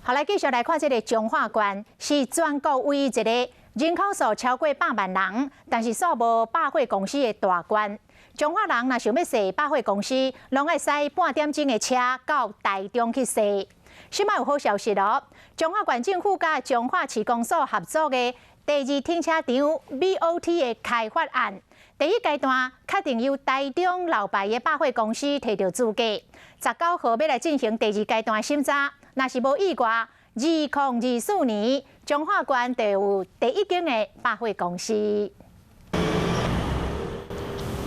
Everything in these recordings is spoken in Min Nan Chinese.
好，來繼續來看這个彰化縣，是全國唯一一个人口數超過100萬人，但是煞無百貨公司的大縣。彰化人若想欲踅百貨公司，攏愛駛半點鐘的車到台中去踅。這擺有好消息囉，彰化縣政府佮彰化市公所合作的第二停車場 BOT 的開發案，第一階段確定由台中老牌的百貨公司提著資格，19號欲來進行第二階段審查。若是無意外，2024年彰化縣就有第一間的百貨公司。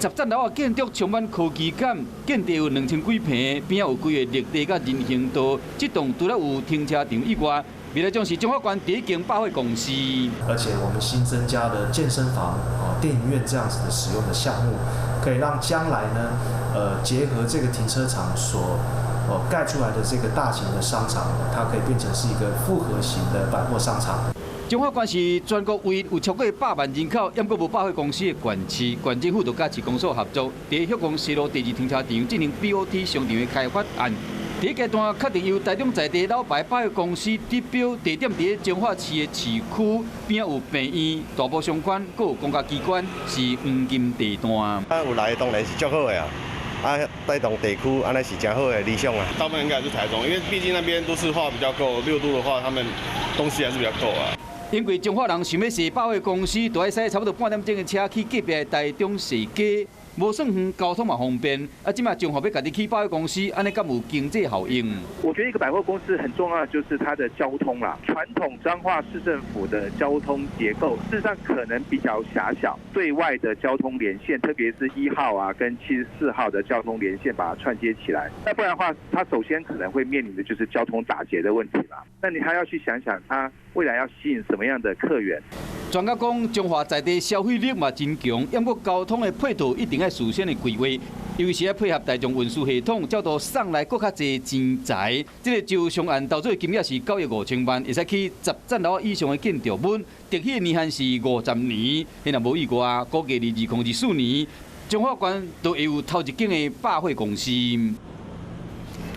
十層樓的建築充滿科技感，建地有2000幾坪，邊仔有規个綠地佮人行道。這棟除了有停車場以外，未來將是彰化縣第一間百貨公司。而且我們新增加的健身房、啊電影院這樣子的使用的項目，可以讓將來呢，結合這個停車場所蓋出來的這個大型的商場，它可以變成是一個複合型的百貨商場。彰化縣是全國唯一有超過百萬人口，猶閣無百貨公司的縣市，縣政府就佮市公所合作，佇旭光西路第二停車場進行 BOT 商場的開發案。第一階段確定由台中在地老牌百貨公司得標，地點佇彰化市的市區，邊有病院、大埔商圈，閣有公家機關，是黃金地段。啊，有來當然是足好的啊！啊，帶動地區，按呢是誠好的理想啊。大部分應該是台中，因為畢竟那邊都市化比較夠，6都的話，他們東西還是比較夠啊。因為彰化人想欲踅百貨公司，都愛駛差不多半點鐘的車去隔壁的台中踅街，無算遠，交通嘛方便。啊，這擺彰化欲家己起百貨公司，按呢敢有經濟效應？我覺得一個百貨公司很重要，就是它的交通啦。傳統彰化市政府的交通結構，事實上可能比較狹小，對外的交通連線，特別是1號啊跟74號的交通連線，把它串接起來。那不然的話，它首先可能會面臨的就是交通打結的問題啦。那你還要去想想，它未來要吸引什麼樣的客源？專家講，彰化在地消費力嘛真強，毋過交通的配套一定愛事先的規劃，尤其是愛配合大眾運輸系統，才會送來閣較濟錢財。這个招商案投資的金額是9億5千萬，會使起10層樓以上的建築物，特許年限是50年。若無意外，估計佇2024年，彰化縣就會有頭一間的百貨公司。